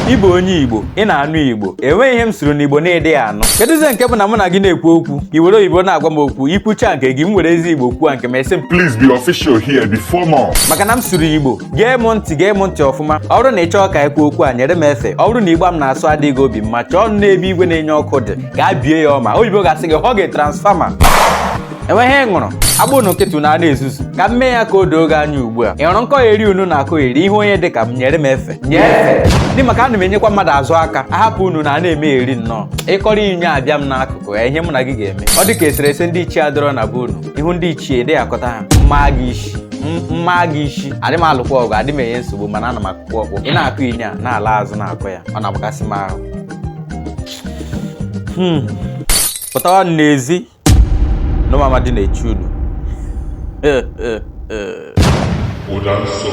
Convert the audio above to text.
Ị bụ onye Igbo, ị na-anụ Igbo. Enweghị ihe m sụrụ n'Igbo na-ede anụ. Kedụzie nke bụ na mụ na gị na-ekwu okwu, i were oyibo na-agwa m okwu, i kwucha nke gị, m were ezi Igbo kwuo nke m, ị sị m Please be official here, be formal. Maka na m sụrụ Igbo. Gee m ntị, gee m ntị ọfụma. Ọ bụrụ na ị chọọ ka anyị kwuo okwu a, nyere m efe. Ọ bụrụ na Igbo m na-asụ adịghị obi mma, chọọ n'ebe igwe na-enye ọkụ dị, gaa bie ya ọma. Oyibo ga-asị gị hug a transformer. Enweghị ihe ṅụrụ agbụ na nkịtị na na-ezuzu ka m mee ya ka o doo gị anya ugbu a. Ị hụrụ nkọgheri unu na-akọgheri ihe onye dị ka m, nyere m efe, nye efe dị maka ana m enyekwa mmadụ azụ aka ahapụ unu na na-emegheri nnọọ. Ịkọrọ inye abịa m n'akụkụ ya, ihe mụ na gị ga-eme ọ dị ka eserese ndị ichie adọrọ na be unu. Ihu ndị ichie dị akọta ha mma gị isi, mma gị isi. Adị m alụkwa ọgụ, adị m enye nsogbu, mana ana m akụkwa ọkpọ. Ị na-akụ inye a na-ala azụ na-akụ ya, ọ na-agbakasị m ahụ. Pụtawa n'ezi nụmama dị na-eche unu. Ụda nsọ.